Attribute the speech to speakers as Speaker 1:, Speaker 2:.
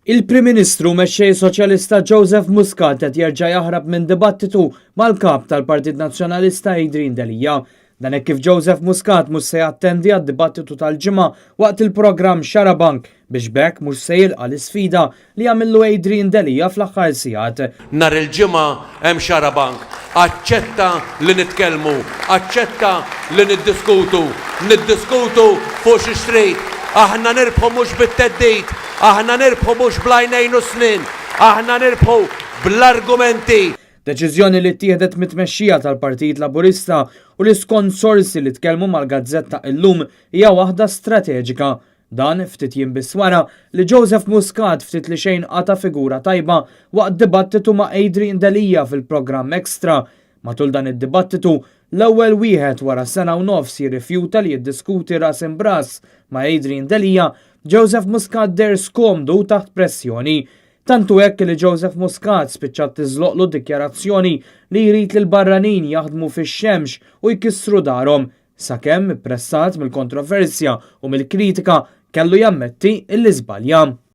Speaker 1: Il-Prim Ministru u Mexxej Soċjalista Joseph Muscat qed jerġa' jaħrab minn dibattitu mal-Kap tal-Partit Nazzjonalista Adrian Delia. Dan hekk kif Joseph Muscat mhux se jattendi għad-dibattitu tal-Ġimgħa waqt il-programm Xarabank biex b'hekk mhux se jilqa' l-isfida li għamillu Adrian Delia fl-aħħar sigħat.
Speaker 2: Nhar il-Ġimgħa hemm Xarabank. Aċċetta li nitkellmu, aċċetta li niddiskutu, niddiskutu fuq xiex trid. Aħna nirbħu mhux bit-theddid, aħna nirbħu mhux bl-għajnejn u s-snien, aħna nirbħu bl-argumenti.
Speaker 1: Deċiżjoni li ttieħdet mit-tmexxija tal-Partit Laburista u li skont sorsi li tkellmu mal-gazzetta Illum hija waħda strateġika. Dan ftit jiem biss wara li Joseph Muscat ftit li xejn qata' figura tajba waqt dibattitu ma' Adrian Delia fil-programm Extra. Matul dan id-dibattitu, l-ewwel wieħed wara sena u nofs jirrifjuta li jiddiskuti ras imb'ras ma' Adrian Delia, Joseph Muscat deher skomdu u taħt pressjoni. Tant hu hekk li Joseph Muscat spiċċat tiżloqlu dikjarazzjoni li jrid li l-barranin jaħdmu fix-xemx u jkissru darhom, sakemm, ippressat mill-kontroversja u mill-kritika, kellu jammetti illi żbalja.